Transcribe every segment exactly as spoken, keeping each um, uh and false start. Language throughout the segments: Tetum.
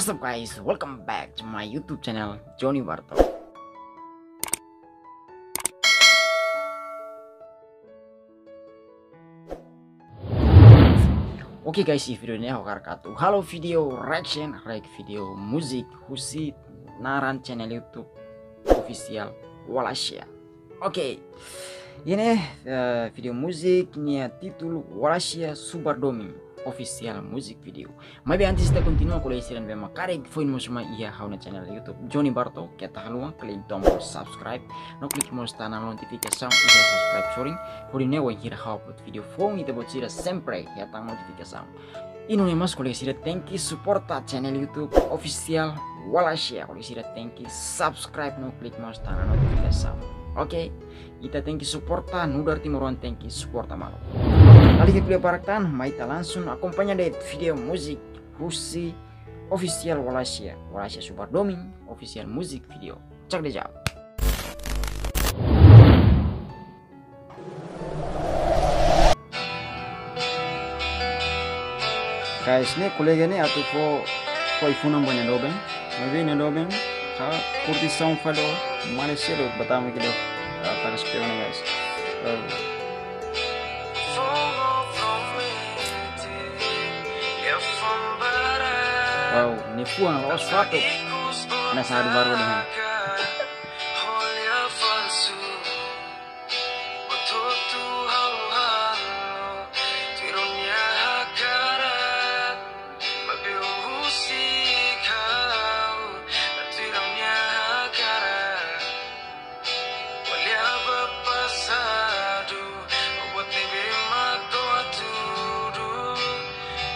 What's up guys, welcome back to my YouTube channel, Johnny Barto. Oke guys, iha vídeo ne'e ha'u hakarak atu halo vídeo reaction, react vídeo múzika husi naran channel YouTube official Wallachia. Oke. Iha ne'e, eh, vídeo múzika nia títulu Wallachia Subar Domin, official music video. Maibé antes ita kontinua, kolega sira ne'ebé mak karik foin mosu mai iha ha'u-nia channel YouTube Johnny Barto, keta haluha klik tombol subscribe, no klik mós tanda notifikasaun iha subscribe sorin, hodi nune'e wainhira ha'u upload vídeo foun ita-boot sira sempre hetan notifikasaun. I nune'e mós kolega sira tenke suporta channel YouTube official Wallachia, kolega sira tenke subscribe no klik mós tanda notifikasaun. Oke, ita tenke suporta, nu'udar timoroan tenke suporta malu. Lalika ko'alia barak tan, mai ita langsung akompaña de'it vídeo múzika husi official Wallachia, Wallachia Subar Domin, official music video. Cak de'it. Guys, ne'e kolega ne'e atu fó, fó ai-funan ba nia doben. Maibé nia doben, ha, kurtisaun fali, mane selu batama kida, ah, taka spera ona, guys. Oh. Wow, nia fuan la'ós fatuk. Nia sadu baru dengan. Buat hotu ha'u halo, tuir ó-nia hakarak. Maibé ó husik ha'u, la tuir ó-nia hakarak. Ko'alia ba pasadu, buat ne'ebé mak ó hatudu.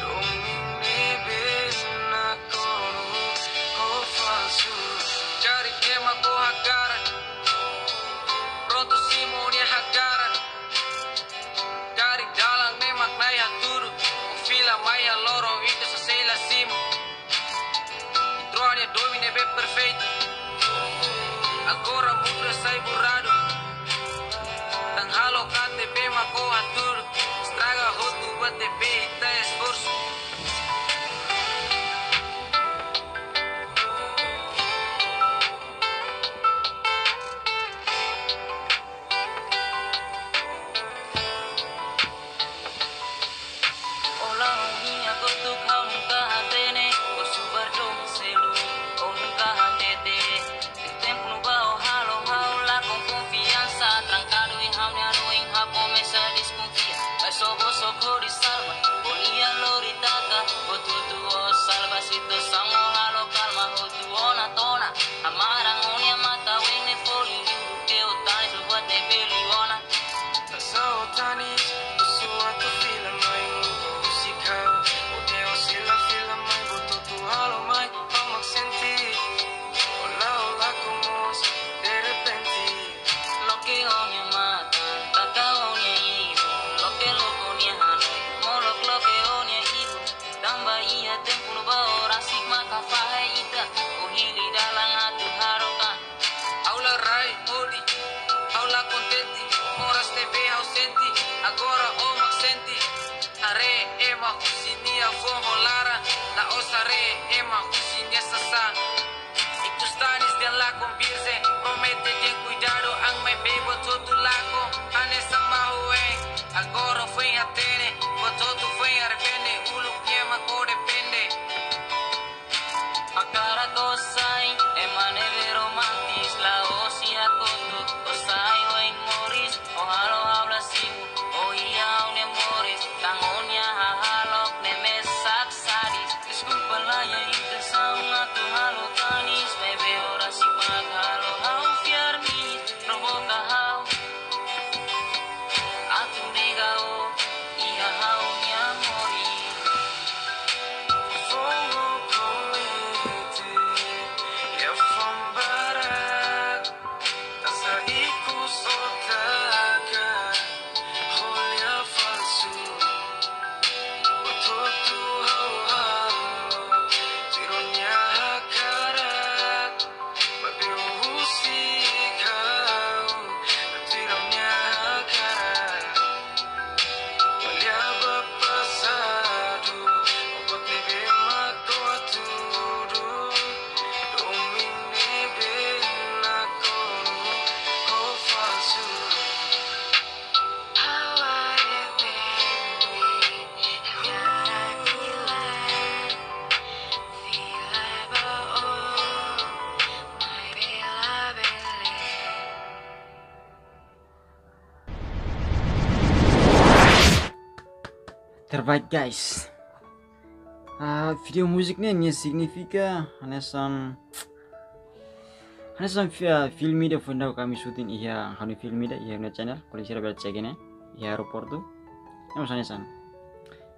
Domin ne'ebé nakonu, ó falsu. Karik ema ó hakarak, prontu simu ó-nia hakarak. Karik dalan ne'e mak Nai hatudu, ó fila mai iha loron ita só sei la simu. Troka nia domin ne'ebé perfeitu, agora muda sai buradu. Tan halo katak ne'ebé mak ó hatudu, estraga hotu buat ne'ebé ita esforsu. Ó la'o nia kotuk ha'u nunka hatene, ó subar domin seluk, ó nunka hatete. Tempu ne'ebá ó halo ha'u lakon konfiansa, trankadu iha ha'u-nia hanoin ha'u komesa deskonfia. Mas ó bosok hodi salva, ó-nia lori taka, ó tutu ó salva situasaun, ó halo kalma hotu ona tona. Hamaran ó-nia matan, wene folin liu duké ó tanis, buat ne'ebé liu ona. Hanesan ó tanis, husu atu fila mai, ó husik ha'u, ó dehan ó sei la fila mai, buat hotu halo mai, ha'u mak sente. Ó la'o lakon mós, derrepente. Loke ó-nia matan, taka ó-nia ibun, loke loke ó-nia hanoin, molok loke ó-nia ibun. Tanba iha tempu ne'ebá ó rasik maka fahe ita, ó hili dalan atu harokan. Ha'u la rai hodi, ha'u la kontente, moras ne'ebé ha'u sente, agora ó mak sente. Haree ema husi nia foho laran, la'ós haree ema husi nia sasán. Ikus tanis dehan lakon virjen, promete dehan kuidadu, an maibé buat hotu lakon, hanesan mahon. Agora foin hatene, buat hotu foin arrepende, uluk nia mak ó depende. Hakarak ó sai ema ne'ebé romantis, la'ós iha kotuk, ó sai oin moris, ó halo ha'u la simu, ó iha ha'u-nia moris, tan ó-nia hahalok ne'e mesak sadis. Deskulpa, laiha intensaun atu halo tanis, maibé ó rasik mak halo ha'u fiar miris, provoka ha'u atu nega ó iha ha'u-nia moris. Foho komete, liafuan barak, hanesan ikus ó taka, ko'alia falsu. Buat hotu ha'u halo, tuir ó-nia hakarak. Maibé ó husik ha'u, la tuir ó-nia hakarak. Ko'alia ba pasadu, buat ne'ebé mak ó hatudu. Terbaik, guys. Ah, video musik ne'e, nia signifika hanesan, hanesan fi-, ah, filme ida foin daudauk ami syuting iha ha'u-nia filme ida, iha ha'u-nia channel, kolega sira bele cek ne'e, iha aeroportu. Ne'e mós hanesan.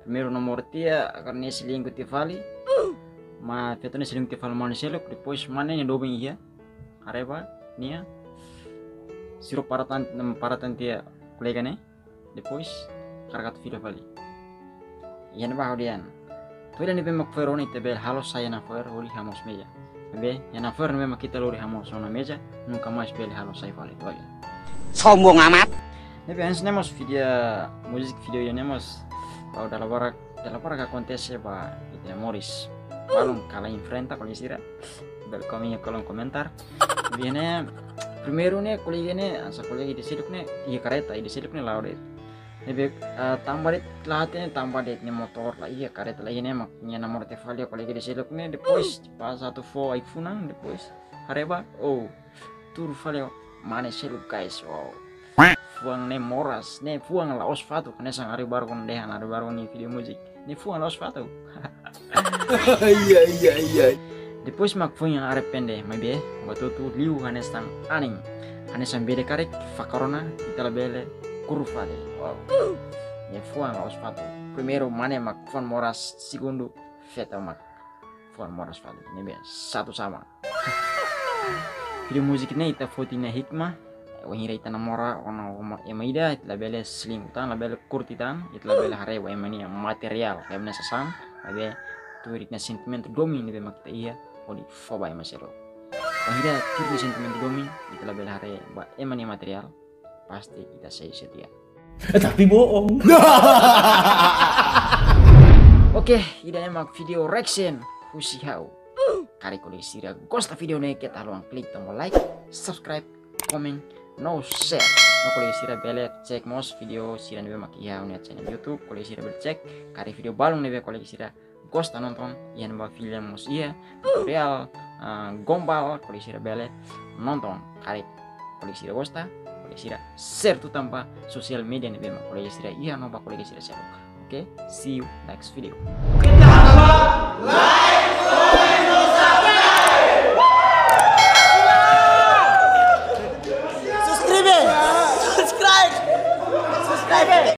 Primeiru namora tiha, agora nia selingkuh tiha fali. Maibé feto ne'e selingkuh tiha fali mane seluk, depois mane nia doben iha haree ba nia sira para tan, para tan tiha kolega ne'e. Depois, hakarak atu fila fali. Iha ne'ebá ha'u dehan. Tuir ne'ebé mak fo'er ona ita bele halo sai iha ne'ebá fo'er hodi hamoos meja. Ne'ebé, iha ne'ebá fo'er ne'ebé mak ita lori hamoos ona meja, nunka mais bele halo sai fali. Tuir. Sombong amat. Ne'ebé hanesan ne'e mós video, musik video ida ne'e mós. Bau dala barak, dala barak akontese ba ita-nia moris. Balun kala enfrenta kolega sira. Bele komen iha kolom komentar. Ne'ebé ne'e, primeiru ne'e, kolega ne'e, hanesan kolega ida seluk ne'e, iha kareta, ida seluk ne'e la'o de'it. Ne'ebé, ah, tanba de'it la'o tiha ne'e, tanba de'it nia motór la iha, kareta la iha ne'e, mak nia namora tiha fali kolega ida seluk ne'e, depois, pas atu fó ai-funan, depois, haree ba, oh, tuur fali, oh, mane seluk, guys, wow. Fuan ne'e moras, ne'e fuan la'ós fatuk, hanesan Ari Bargon dehan, Ari Bargon nia video musik. Ne'e fuan la'ós fatuk. Iya, iya, iya. Depois mak foin arrepende, maibé, buat hotu liu hanesan anin. Hanesan bede karik, fakar ona, ita labele kuru fali. Wow. Ne'e fuan la'ós fatuk. Primeiru mane mak fuan moras, segundu feto mak fuan moras fali. Ne'ebé satu sama. Video musik ne'e ita foti nia hikmah. Wainhira ita namora ona ho ema ida, ita labele selingkuh tan, labele kurti tan, ita labele haree ba ema nia materiál, ema nia sasán, maibé tuir ita-nia sentimentu domin ne'ebé mak ita iha, hodi fó ba ema seluk. Wainhira tuir ita-nia sentimentu domin, ita labele haree ba ema nia materiál, pasti ita sei setia. Tapi bohong. Oke, ida-ne'e mak video reaction husi ha'u. Karik kolega sira gosta video ne'e, keta haluha klik tombol like, subscribe, komen, no share. No kolega sira bele cek mós video sira ne'ebé mak iha ha'u-nia channel YouTube, kolega sira bele cek. Karik video balun ne'ebé kolega sira gosta nonton, iha ne'ebá filme mós iha, tutorial, ah, gombal, kolega sira bele nonton. Karik kolega sira gosta, kolega sira share tutan ba sosial media ne'ebé mak kolega sira iha no ba kolega sira seluk. Oke, see you next video.